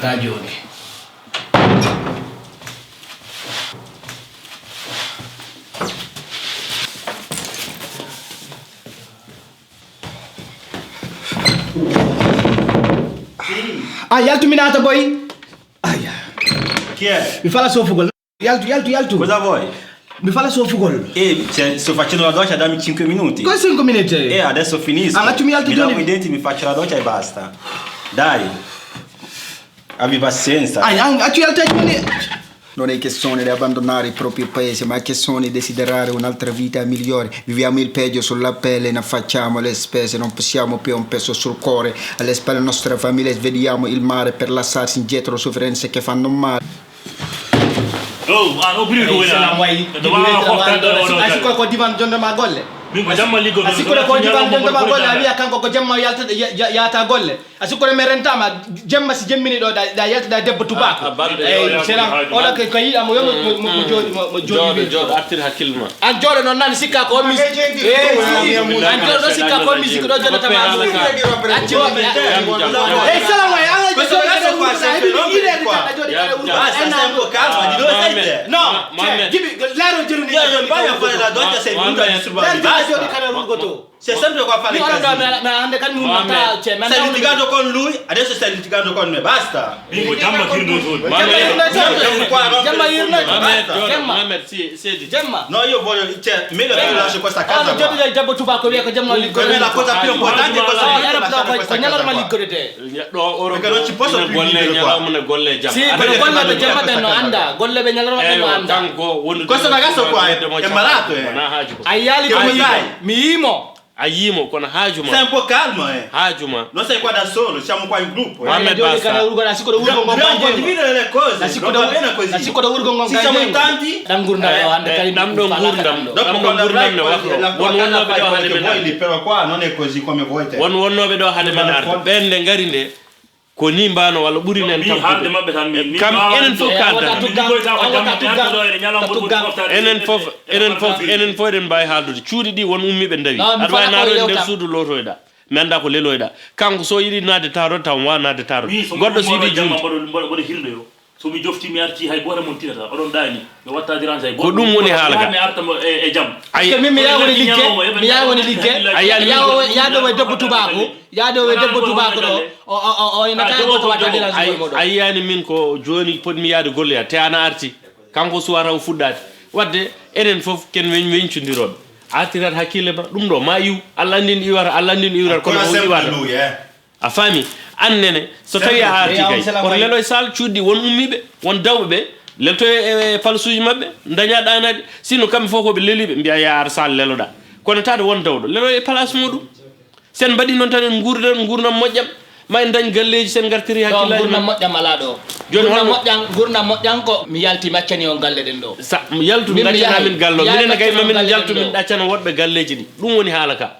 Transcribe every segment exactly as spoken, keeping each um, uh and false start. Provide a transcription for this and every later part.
Haa jooni. A yaltu mi naata boy. Aya. Chi è? Mi fala sofugol. Yaltu, yaltu, yaltu. Cosa vuoi? Mi fala sofugol. Eh, cioè, sto facendo la doccia, dammi cinque minuti. Come cinque minuti? Eh, adesso finisco. Ah, ma tu mi altri Mi lavo giorni i denti, mi faccio la doccia e basta. Dai. Abbi pazienza. Ah, ah, ah, tu altri giorni. Non è questione di abbandonare il proprio paese, ma è questione di desiderare un'altra vita migliore. Viviamo il peggio sulla pelle, non facciamo le spese, non possiamo più un peso sul cuore. Alle spalle nostre famiglie, vediamo il mare per lasciarsi indietro sofferenze che fanno male. Oh, ah, no, prima Eh, come salam na? Wai. Dama Jibril ko Dama hofta Wai, do, do, do, a sikko ko divan jonde ma golle. Min ko jamma liggo A sikko ko divan jonde ma golle, a wiya kanko ko jamma yalta, ya-, ya-, yaata golle. A sikko mi rentama, jemma si jemmini ɗo, da, da yalta da debbo tubako. Ah, ah, balɗe Eh, yo, yo, salam. yo, yo, Ola yo. Ko, ko yiɗa mo, yo mo, mo, mo jooɗi, mo, mo jooɗi Jooɗo, wiide. jooɗo, artir hakkille ma. An jooɗo noon nan sikka ko mi, An jooɗo noon sikka ko mi sikko ɗo jonata ma. Acci wa. Eh, salam wa, ala jooɗo kala wuro, na heɓi ɗum ireede tan, a jooɗi kala wuro. Basta, stai un po' calma, di dove sei te? No, Mohammed. Jibi, laaro joni. Io non voglio fare la doccia, sei venuto a disturbarmi. Laaro joni, jooɗi kala wuro to. Sei sempre qua a fare Mi ora casini. mi, mi hande kan mun Mohammed. ta, cioè, mi Stai litigando con lui, adesso stai litigando con me, basta. Min ko jamma kirno toon. Jamma yirno toon. Jamma yirno toon. Mohammed, Basta. Jooɗo, Jamma. Mohammed, si, sedi. Jamma. No, io voglio, cioè, meglio che io lascio questa casa Ano qua. jooɗi debbo tubako wiya ko jamma liggo. Per me la cosa più importante è questa Ah, vita, era lasciare proprio questa con casa Nella qua. Liggo de. Ɗo Europe Perché non ci posso ne più golle vivere qua. ñalawma ne golle jam. Si, Aɗa ko golle ɓe jamma ɓen no anda. Golle ɓe ñalawma ɓen no Eyo, anda. Kanko woni Questo ragazzo qua è, è malato, eh. Wona haaju ko. A yaali Che ko cos'hai? Mi yimo. A yimo kono haaju ma. Stai un po' calmo, eh. Haaju ma. Non sei qua da solo, siamo qua in gruppo, eh. Mohammed Basta. Kana urgo na siko do urgo ngon Dobbiamo condividere le cose. Na siko do urgo ngon Siamo in tanti. Dan gurdam o hande kay. Dam do gurdam. Dopo quando avrai la tua casa fai quello che vuoi lì, però qua non è così come vuoi te. Won wonnooɓe ɗo hade men arde. Ɓen nde ngari nde, ko ni mbano walla ɓuri nen tampude. Kam enen fof kalda. Enen fof, enen fof, enen fof eɗen mbaawi haaldude. Cuuɗi ɗi won ummiiɓe ndawi. Aɗa waawi naaroyde nder suudu lootoyɗa. Mi anndaa ko leloyɗa. Kanko so yiɗi naatde taarode taw mi waawa naatde taarode. Goɗɗo so yiɗi juulde. Mboɗo hirdoyo. So mi jofti mi arti hay gooto mon tinata oɗon ɗaani mi watta dérange hay Ko ɗum woni haala ka. Mi arta mo e, e jam. Ay. Parce que min mi yaha woni ligge mi yaha woni ligge. A yiyaani min ko- Yaado e debbo tubako. Yaado e debbo tubako ɗo. O o o o ina kay ko watta dérange ay moɗo. A yiyaani min ko jooni potmi yaade golle ya te ana arti. Kanko suwata o fuɗɗaade. Wadde enen fof ken weñ weñcundirooɓe. Artirat hakkille ma ɗum ɗo ma iw. Allah anndin iwata Allah anndin iwata kono o iwata. A faami? An nene, so tawi a arti kay, kono leloy sal cuuɗi won ummiiɓe, won dawɓe ɓe, leltoy e palasuuji maɓɓe, daña ɗaanaade. Sinno kamɓe fof ko ɓe leliiɓe, mbiya ya ar sal leloɗa. Kono taade won dawɗo, leloy e palaas muɗum. Sen mbaɗi noon tan en nguurdan nguurndam moƴƴam, ma en dañ galleeji sen ngartiri hakkillaaji men. Nguurndam moƴƴam alaa ɗo. Jooni Nguurndam holno moƴƴam, nguurndam moƴƴam ko mi yalti mi accani on galle ɗen ɗo. Sa yaltu Min mi ngaccana yahay, min gallo, yahay minen kay mamin njaltu min ɗaccana woɗɓe galleeji ɗi. Ɗum woni haala ka.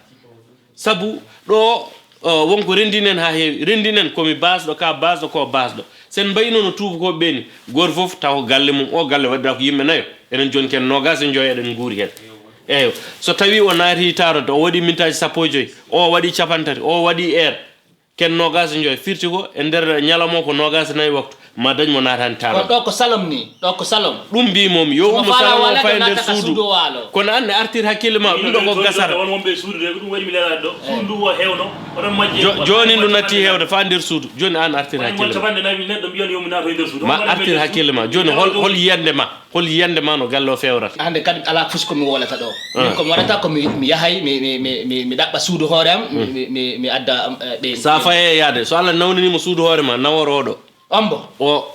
Sabu ɗo wonko renndinen haa heewi, renndinen ko mi baasɗo, ka baasɗo, ko baasɗo. So en mbayino no tuubakooɓe ɓee ni, gooto fof tawa ko galle mum, o galle waɗira ko yimɓe nayo, enen jooni ken noogaas e njoyo eɗen nguuri heen. Eeyo, so tawii o naati taarode, o waɗi mintaaji sappo e joy, o waɗi capanɗe tati, o waɗi eer, ken noogaas e joy, firti ko e nder ñalawma o ko noogaas e nayi waktu, ma dañ mo naataani taarode. Kono ɗo ko salon ni, ɗo ko salon. Ɗum mbiimi-mi, yo ummo salon o faya nder suudu. Kono aan ne artir hakkille ma, ɗum ɗo ko gasara. Won wonɓe e suudu de, ko ɗum waɗi mi lelaade ɗo. Suudu ndu o hewno, oɗon majji. Jo- jooni ndu natti hewde faa nder suudu. Jooni aan artir hakkille ma. Capanɗe nayi neɗɗo mbiyan yo mi naatoy nder suudu. Ma artir hakkille ma. Jooni hol hol yiyannde ma? Hol yiyannde ma no galle o feewrata? Hannde kadi alaa fof ko mi wolata ɗo. Min ko mi waɗata ko mi mi yahay mi mi mi mi mi ɗaɓɓa suudu hoore am mi mi mi mi adda am, eh, ɓe. Sa faye e yaade, so Allah nawnaniima suudu hoore ma, nawor oɗo. Ombo. O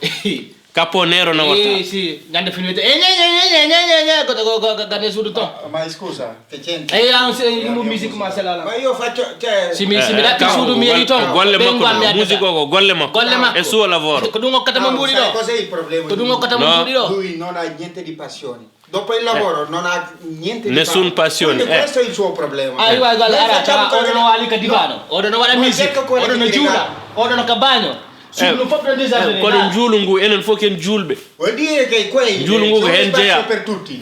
kappo neero nawatta. Eh, si ñande fini wiyete e ñe ñe ñe ñe ñe ñe goto go go gane suudu ton. Ma scusa, che c'entra? E ya on se mo musique ma sala la. Ma io faccio cioè Si mi si mi Eh, ɗaɓɓi kam suudu mi yehi ton. Golle Ɓe makko ngam mi ɗo, adda musique o ko golle makko. Golle makko. E suo lavoro. Ko ɗum hokkata mo mbuuɗi ɗo. Sai cos'è il problema? Ko ɗum hokkata mo mbuuɗi ɗo. Lui non ha niente di passione. Dopo il lavoro non ha niente di Nessun fare. Passione, Quindi eh. Questo è il suo problema. Ayi way gal Noi ara facciamo tawa quello oɗo no che waali ka dibaano, oɗo no waɗa musique, oɗo no juula, oɗo no ka baaño. Suudu fof ɗon désordonné. Kono njuulu ngu enen fof ken juulɓe. Vuol dire che quei Njuulu ngu ko heen jeyaa.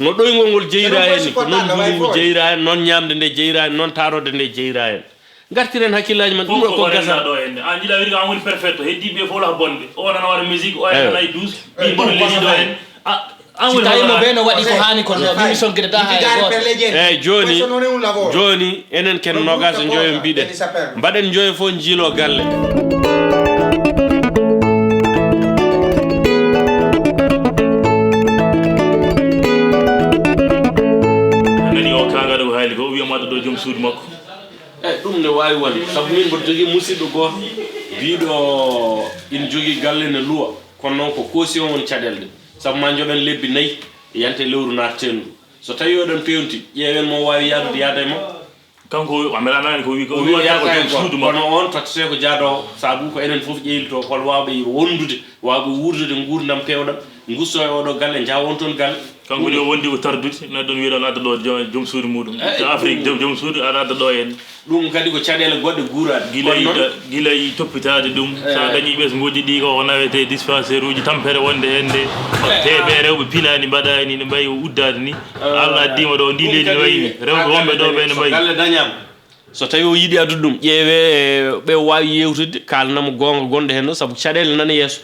No ɗoyngol ngol jeyra heen ni, ko noon njuulu ngu jeyra heen, noon ñaamde nde jeyra heen, noon taarode nde jeyra heen. Ngartiren hakkillaaji men, ɗum ɗo ko gasa. Ɗo henne. An jiɗa wirga an woni perfecto, heddi ɓe fof la bonde. O nana waɗa musique, o nana e douze. Ɓe mboɗo leydi ɗo henne. A an si tawi mo ɓe no waɗi ko haani kon ɗo, min mi sonkidata ha e gooto. Eyyi, joni joni enen ken nogas e joyo mbiɗen, mbaɗen joyo fof jiilo galle. Nani o kagaɗo ko haali ko wiyamaɗo ɗo joom suudu makko. Eyyi, ɗum ne wawi wonde sabu min mboɗo jogui musidɗo goto biɗo ina jogui galle ne luwa, kono noon ko caution woni caɗele ɗe. Sabu ma joɓen lebbi nayyi yante lewru nattendu. So tawi oɗon pewnti, ƴeewen mo wawi yaadude yaada e ma. Kanko o mbeɗa nani ko wi ko o wi wiwata ko yalta joom en ko suudu ma. Kono on tottete ko jaadowo, sabu ko enen fof ƴeylito hol wawɓe wondude, wawɓe wuurdude nguurdam peewɗam, ngusto e oɗo galle, njaha on toon galle. Kanko ni o wondi ko tardude, neɗɗo no wiɗon adda ɗo joom suudu muɗum to Afrique, joom suudu aɗa adda ɗo en. Ɗum kadi ko caɗeele goɗɗe guuraaɗe. Gila e gila e toppitaade ɗum, so a dañii ɓesnguuji ɗii ko ko nawetee dispensaire uji, tampere wonde heen nde, teeɓe rewɓe pinaani mbaɗaani no mbayi o uddaade ni. Allah addiima ɗo ndi leydi no wayi ni, rewɓe wonɓe ɗo ɓe no mbayi. Galle dañaama. So tawi o yiɗi addude ɗum, ƴeewe ɓe o waawi yeewtidde, kaalana mo goonga gonɗo heen ɗo, sabu caɗeele nana yeeso.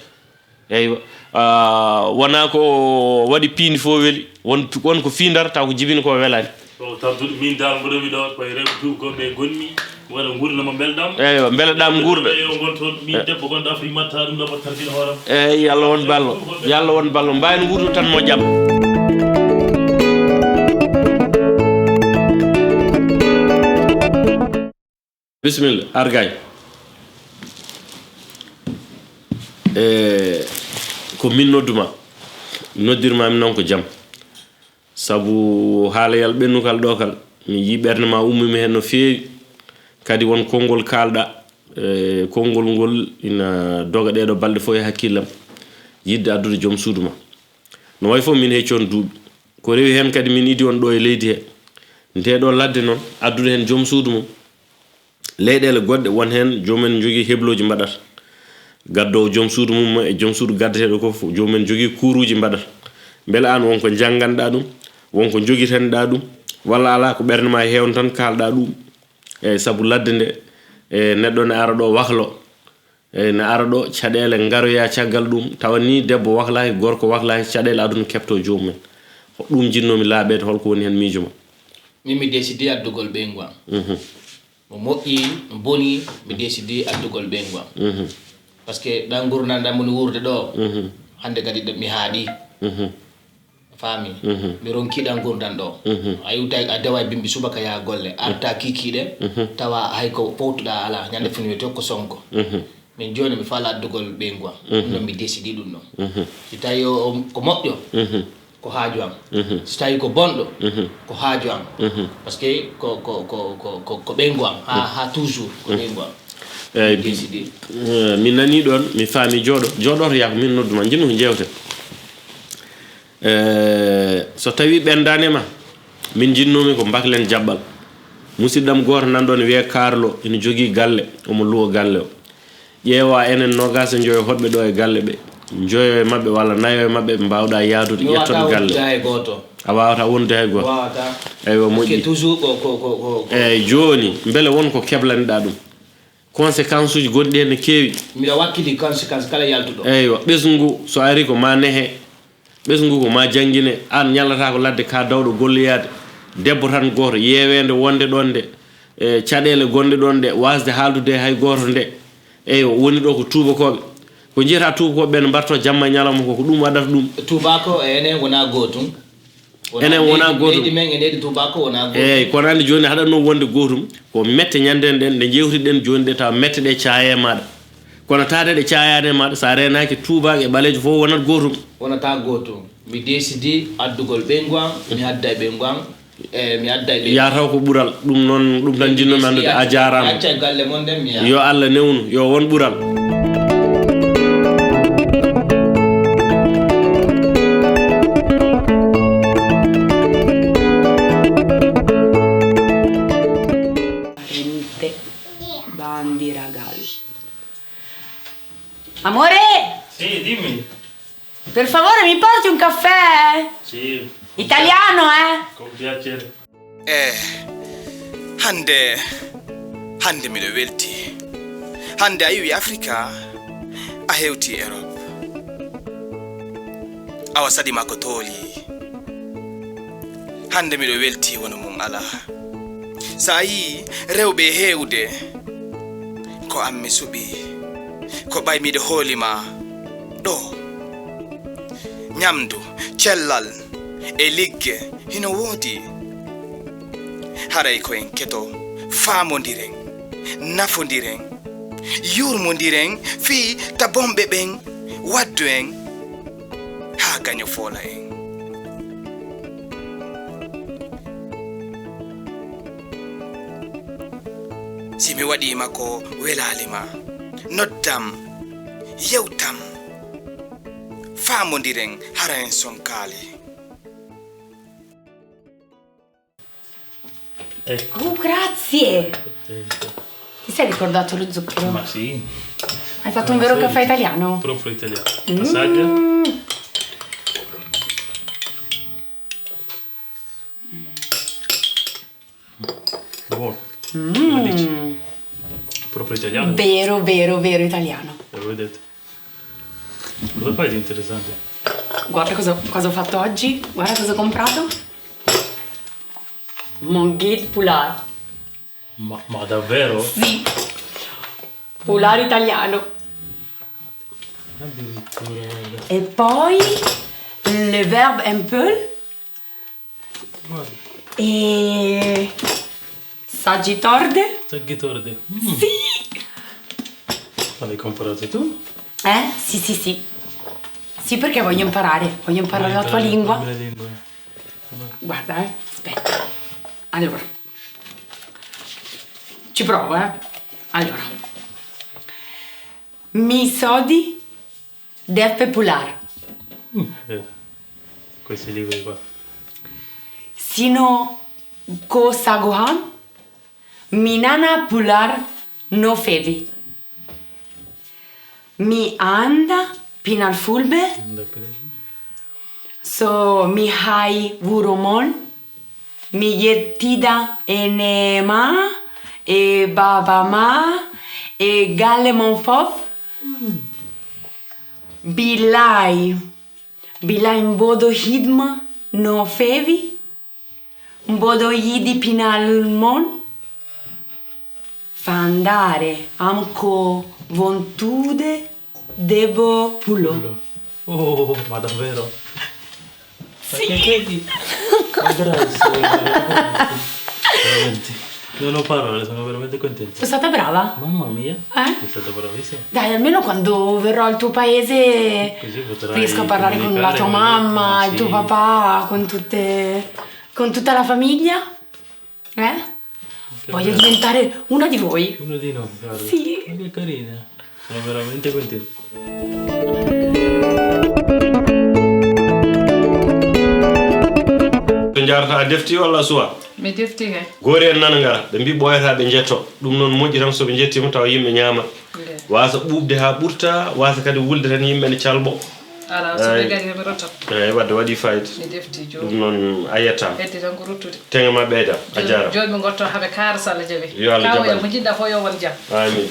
Eywa. Wonaa ko waɗi piindi fof weli, won won ko fii Ndar taw ko jibini ko welaani. O tarduɗo min dal mboɗo wi ɗo koye rewɓe duuɓi goɗɗo e gonmi mi waɗa nguurndam mo mbelɗam. Eywa, mbelɗam nguurɗo. Yo ngon toon min debbo gonɗo Afrique matta ɗum ɗo mboɗo tardina hooram. Eyyi, yo Allah won ballo, yo Allah won ballo, mbawi no wuurdude tan mo jam. Bisimilla, argay. E ko min nodduma, noddirma mi noon ko jam. Sabu haalayal ɓennukal ɗo kal, mi yii ɓernde ma ummimi heen no feewi. Kadi won konngol kaalɗa, e konngol ngol ina doga ɗeɗo balɗe fof e hakkillam. Yiɗde addude joom suudu ma. No wayi fof min hecci on duuɓi. Ko rewi heen kadi min idi on ɗo e leydi he. Nde ɗo ladde noon, addude heen joom suudu mum. Leyɗeele goɗɗe won heen joom en njogii heblooji mbaɗata. Gaddoowo joom suudu mum e joom suudu gaddeteeɗo ko fof joom en njogii kuuruuji mbaɗata. Mbele aan won ko njannganɗaa ɗum, won ko njogitenɗaa ɗum, walla alaa ko ɓernde maa heewno tan kaalɗaa ɗum. Eey, sabu ladde nde, e neɗɗo ne ara ɗo waklo, eey, ne ara ɗo caɗeele ngaroya caggal ɗum, tawa nii debbo waklaaki, gorko waklaaki, caɗeele aduna keɓtoo joomum en. Ko ɗum njiɗnoo-mi laaɓeede, hol ko woni heen miijo maa? Min mi décidé addugol ɓeyngu am. Mo moƴƴi, mo boni, mi décidi addugol ɓeyngu am. Parce que ɗan ngurndan ɗan moni wuurde ɗo, hannde kadi mi haaɗi. A faami? Mi ronki ɗan ngurndan ɗo. A iwta a dewa bimbi subaka yaha golle, arta kikiɗe, tawa hay ko powtuɗa ala, ñande fini wiyete ko sonko. Min jooni mi faala addugol ɓeyngu am. Ɗum ɗon mi décidi ɗum ɗon. Si tawi ko moƴƴo, ko haaju am. Si tawi ko bonɗo, ko haaju am. Parce que ko ko ko ko ko ko ɓeyngu am ha ha toujours ko ɓeyngu am. Eyyi, décidé. Mi nani ɗon, mi faami. Jooɗo, jooɗoto yaa ko min nodduma, jinno ko jewte. So tawi ɓendani ma, min jinnomi ko mbaklen jaɓɓal. Musidɗam goto nan ɗon wiye Carlo, ene jogii galle, omo luwo galle o. Ƴeewa enen nogas e njoyo hoɗɓe ɗo e galle ɓe. Njoyo e maɓɓe walla nayo e maɓɓe ɓe mbawɗa yaadude ƴetton galle. A wawata wonde hay goto. Eywa, moƴƴi. Toujours ko ko ko ko. Eyyi, joni mbele won ko keblaniɗa ɗum? Conséquence uji gonɗi hen ne keewi. Mbiɗa wakkili conséquence kala yaltuɗo. Eywa, ɓesngu so ari ko ma nehe. Ɓesngu ko ma janngine, aan ñalataako ladde ka dawɗo golloyaade, debbo tan gooto, yeeweende wonde ɗoon nde, e caɗeele gonɗe ɗoon nde, waasde haaldude e hay gooto nde. Eywa, woni ɗo ko tuubakooɓe. Ko njiyata tuubakooɓe ɓe no mbarto jamma e ñalawma ko, ko ɗum waɗata ɗum. Tuubaako e enen wonaa gootum. Enen wonaa gootum. Leydi men e leydi tuubaako wonaa gootum. Eey, kono anndi jooni haɗatnoo wonde gootum, ko mette ñande ɗen, ɗe njeewtiɗen jooni ɗe tawa mette ɗe caaya e maaɗa. Kono taade ɗe caayaani e maaɗa, so a reenaaki tuubaak e ɓaleejo fof wonat gootum. Wonata gootum. Mi deesidi addugol ɓeyngu am, mi adda e ɓeyngu am, e mi adda e ɓeyngu. Yaa taw ko ɓural, ɗum noon, ɗum tan njinnoomi anndude. A jaaraama. Acca galle mon nden mi yaha. Yo Allah newnu, yo won ɓural. Baandiraagal. Amore! Sì, dimmi. Per favore, mi porti un caffè? Sì. Italiano, eh? Con piacere. Eh, hannde, Hannde miɗo welti. Hannde a iwi Afrika, a hewti Erop. Awa sadi ma ko tooli. Hannde miɗo welti wano mum alaa. So a yii rewɓe e heewde, ko an mi suɓi. Ko ɓay miɗo hooli ma ɗo. Ñamdu, cellal e ligge hino woodi. Haray ko en keto, faamondiren, nafondiren, yurmondiren fii tabonɓe ɓen waddu en haa gaño foola en. Si mi waɗii ma ko welaali ma, noddam, yewtam, faamondiren hara en sonkaali. Ecco. Uh, grazie! Ti sei ricordato lo zucchero? Ma sì. Hai fatto un vero caffè italiano? Proprio italiano. Assaggia. Buono. Come dici? Proprio italiano. Vero, vero, vero italiano. L'avevo detto. Cosa fai di interessante? Guarda cosa, cosa ho fatto oggi, guarda cosa ho comprato. Monguit Poulard. Ma, ma davvero? Sì. Poulard italiano. Addirittura, guarda. E poi le verbe un peu. E Saggitorde? Saggitorde. Mm. Sì! Ma l'hai comprato tu? Eh? Sì, sì, sì. Sì, perché voglio imparare, voglio imparare la tua lingua. La mia lingua. Guarda, eh, aspetta. Allora, ci provo, eh. Allora, mi sodi Def Poulard. Mm, eh, questi libri qua. Sino ko sagoham, mi nana Poulard no feewi. Mi annda pinal fulɓe. So mi hay wuro mon, mi yettida ene ma e baaba ma e galle mon fof. Bilay, bilay mboɗo yiɗi ma no feewi. Mboɗo yiɗi pinal mon. Faandaare am ko wontude debbo pullo. Oh, ma davvero? Ma che credi? Ma grazie, veramente. Non ho parole, sono veramente contento. Sono stata brava? Mamma mia, eh? Sei stata bravissima. Dai, almeno quando verrò al tuo paese riesco a parlare con la tua mamma, il tuo papà, con tutte, con tutta la famiglia. Eh? Voglio diventare una di voi. Uno di noi, guarda. Sì. Ma che carina. Sono veramente contento. Ɓe njaarata a defti walla a suwa? Mi defti kay. Goori en nana ngara, ɓe mbi ɓooyata ɓe njetto. Ɗum noon moƴƴi tan so ɓe njettiima tawa yimɓe ñaama. Wasa ɓuuɓde haa ɓurta, wasa kadi wulde tan yimɓe ne calɓo. Alaa, so ɓe ngarii mi rottat. Eey, wadde waɗii fayida. Mi deftii jooni. Ɗum noon a yettaama. Heddi tan ko ruttude. Teŋe ma ɓeyda. A jaaraama. Jooni mi ngotto haa ɓe kaara so Allah jaɓii. Yo Allah jaɓan. Kaawoya mo njiɗ-ɗaa fof yo won jam. Aamiin.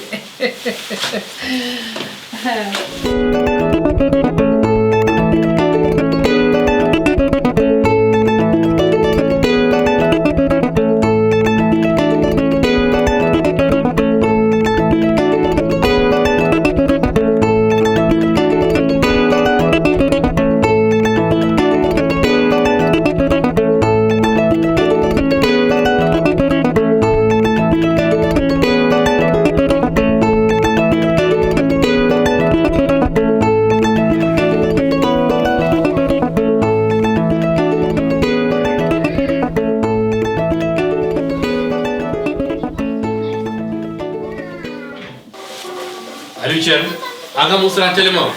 Aliou Thierno, an kam usra télé ma o.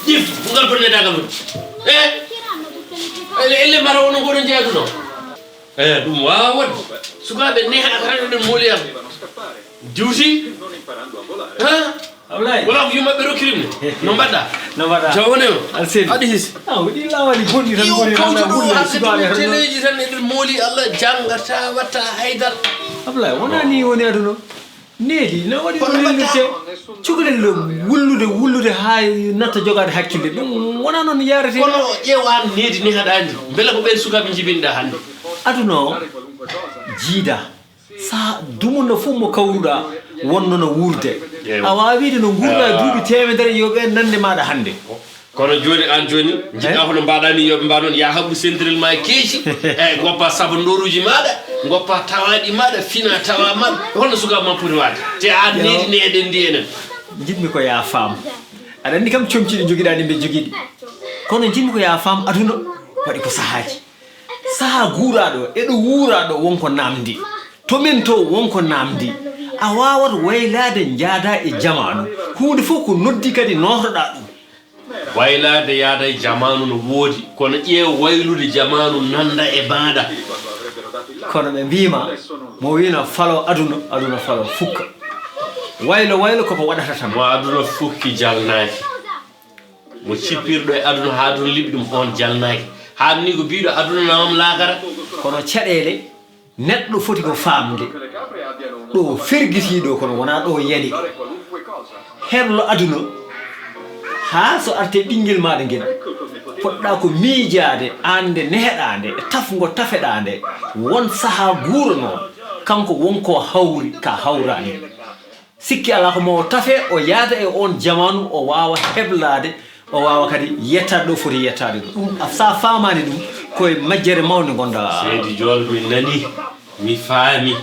Ƴif, bugal bonnetagal woni. E? Elle mara wono ngoɗon jeyaduno. E, ɗum wawa wonde. Sukaaɓe neha tan eɗen mooli am. Diwti. Ha? Ablaye. Wala ko yummaɓe rokkirim ni. No mbaɗɗa? No mbaɗɗa? Jawone o. Alseni. Aɗa hisi. Ah, waɗi lawali bonɗi tan. Yo kawtu ɗo hakkadi teleji tan eɗen mooli Allah jangata watta haydar. Ablaye, wona ni woni aduna. Needi no waɗi ɗum lellirte. Cukalel wullude, wullude haa natta jogaade hakkille. Ɗum wonaa noon yaarete. Kono ƴeewa needi nehaɗaandi. Mbela ko ɓeen sukaaɓe njibinɗaa hannde? Aduna o jiida. Saha dumunna fof mo kawruɗaa wonno no wuurde. Eewa. A waawaa wiide no nguurɗaa duuɓi teemedere yo ɓeen nande maaɗa hannde. Kono jooni, aan jooni, njiɗɗaa hono mbaɗaa ni, yo ɓe mbaɗ noon, yaa haɓɓu sentirel maa e keeci, e ngoppa sabandooruuji maaɗa, ngoppa tawaaɗi maaɗa, fina tawa maaɗa, holno sukaaɓe maa poti waɗde? Te aan needi ne eɗen ndi enen. Njiɗmi ko yaa faam. Aɗa anndi kam comci ɗi njogiɗaa ɗi mbeɗa jogii ɗi. Kono njiɗmi ko yaa faam aduna waɗi ko sahaaji. Sahaa guuraaɗo e ɗo wuuraaɗo won ko naamndi. To men to won ko naamndi. A waawat waylaade njaadaa e jamaanu. Huunde fof ko noddi kadi nootoɗaa ɗum. Waylaade yaada e jamaanu no woodi, kono ƴeew waylude jamaanu nannda e maaɗa. Kono ɓe mbiima mo wiina falo aduna, aduna falo fukka. Waylo waylo koko waɗata tan. Mo aduna fukki jalnaaki. Mo cippirɗo e aduna haa aduna liɓi ɗum, oon jalnaaki. Haa ni ko biiɗo aduna nawam laakara. Kono caɗeele neɗɗo foti ko faamde ɗo fergitii ɗo, kono wonaa ɗo yani. Heblo aduna, haa so arte ɓinngel maaɗa ngel, poɗɗaa ko miijaade aan nde neheɗaa nde, e tafngo tafeɗaa nde, won sahaa guuranoo, kanko won ko hawri ka hawraani. Sikki alaa ko mo o tafe, o yaada e oon jamaanu, o waawa heblaade, o waawa kadi yettaade ɗo foti yettaade ɗo. Ɗum, a, so a faamaani ɗum, ko e majjere mawnde ngonɗaa. Seydi Jool, mi nani, mi faami.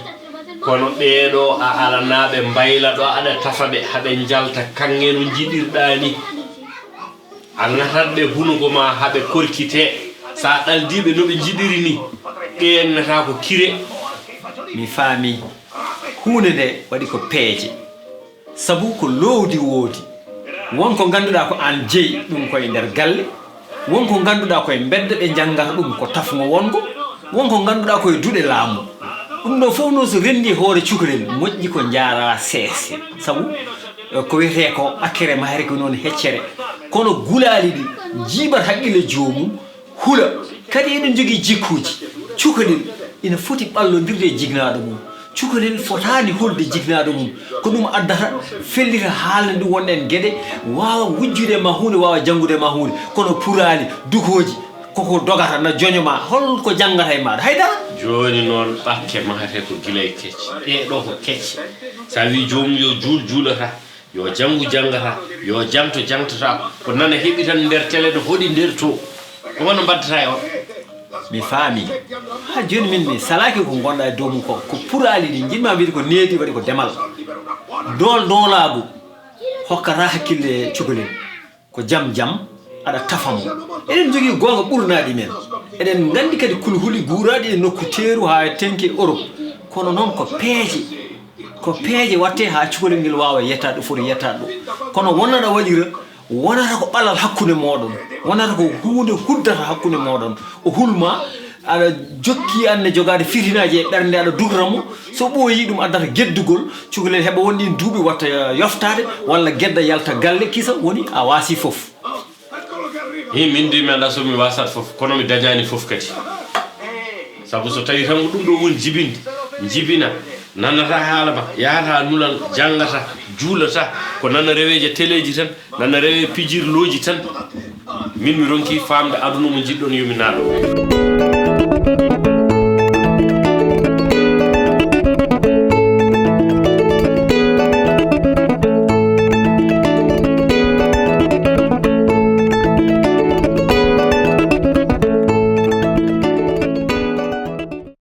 Kono ɓeeɗo a alanaa ɓe mbayla ɗo, aɗa tafa ɓe, haɓe njalta kaŋŋe no njiɗirɗaa ni. A natat ɓe hunuko ma haɓe korkitee. So a ɗaldii ɓe no ɓe njiɗiri ni, ɓe nataa ko kire. Mi faami. Huunde nde waɗi ko peeje. Sabu ko loowdi woodi. Won ko ngannduɗaa ko aan jeyi, ɗum ko e nder galle. Won ko ngannduɗaa ko e mbedda ɓe njanngata ɗum ko tafngo wonngo. Won ko ngannduɗaa ko e duɗe laamu. Ɗum ɗo fof noon so renndii hoore cukalel, moƴƴi ko njaaraa seese. Sabu, eh, ko wiyetee ko akkere mahre ko noon heccere. Kono gulaali ɗi njiiɓat haqqille joomum, hula. Kadi eɗen njogii jikkuuji. Cukalel ina foti ɓallondirde e jiknaaɗo mum. Cukalel fotaani hulde jiknaaɗo mum. Ko ɗum addata fellita haalande ɗum wonde en geɗe, waawa wujjude e ma huunde, waawa janngude e ma huunde. Kono puraali, dukooji, koko dogata, na joño ma, hol ko janngata e maaɗa? Hay dara. Jooni noon, ɓakke mahate ko gila e kecce. Ɗee ɗo ko kecce. So a wii joomum yo juul, juulata. Yo janngu, janngata. Yo jaŋto, jaŋtata. Ko nana heɓi tan nder tele, no hoɗi nder to. Ko wonno mbaddata e on? Mi faami. Haa jooni min mi salaaki ko ngonɗaa e dow mum ko. Ko puraali ɗi njiɗ-maa wiide ko needi, waɗi ko demal. Dool doolaagu hokkataa hakkille cukalel. Ko jam jam, aɗa tafa mo. Eɗen njogii goonga ɓurnaaɗi men. Eɗen nganndi kadi kulhuli guuraaɗi e nokku teeru haa e tenke Europe. Kono noon ko peeje. Ko peeje waɗtee haa cukalel ngel waawa yettaade ɗo foti yettaade ɗo. Kono won no aɗa waɗira, wonata ko ɓalal hakkunde mooɗon. Wonata ko huunde huddata hakkunde mooɗon. O hulma, aɗa jokki aan ne jogaade fitinaaji e ɓernde, aɗa dutata mo. So ɓooyii, ɗum addata geddugol, cukalel heɓa won ɗiin duuɓi watta yoftaade, walla gedda yalta galle, kisa woni a waasii fof. Hi, min duu mi anndaa so mi waasataa fof, kono mi dañaani fof kadi. Sabu so tawii tan ko ɗum ɗo woni jibinde, jibina, nanata haala ma, yahata nulal, janngata, juulata, ko nana rewee je teleeji tan, nana rewee pijirlooji tan. Min mi ronki faamde aduna mo njiɗɗon yo mi naat.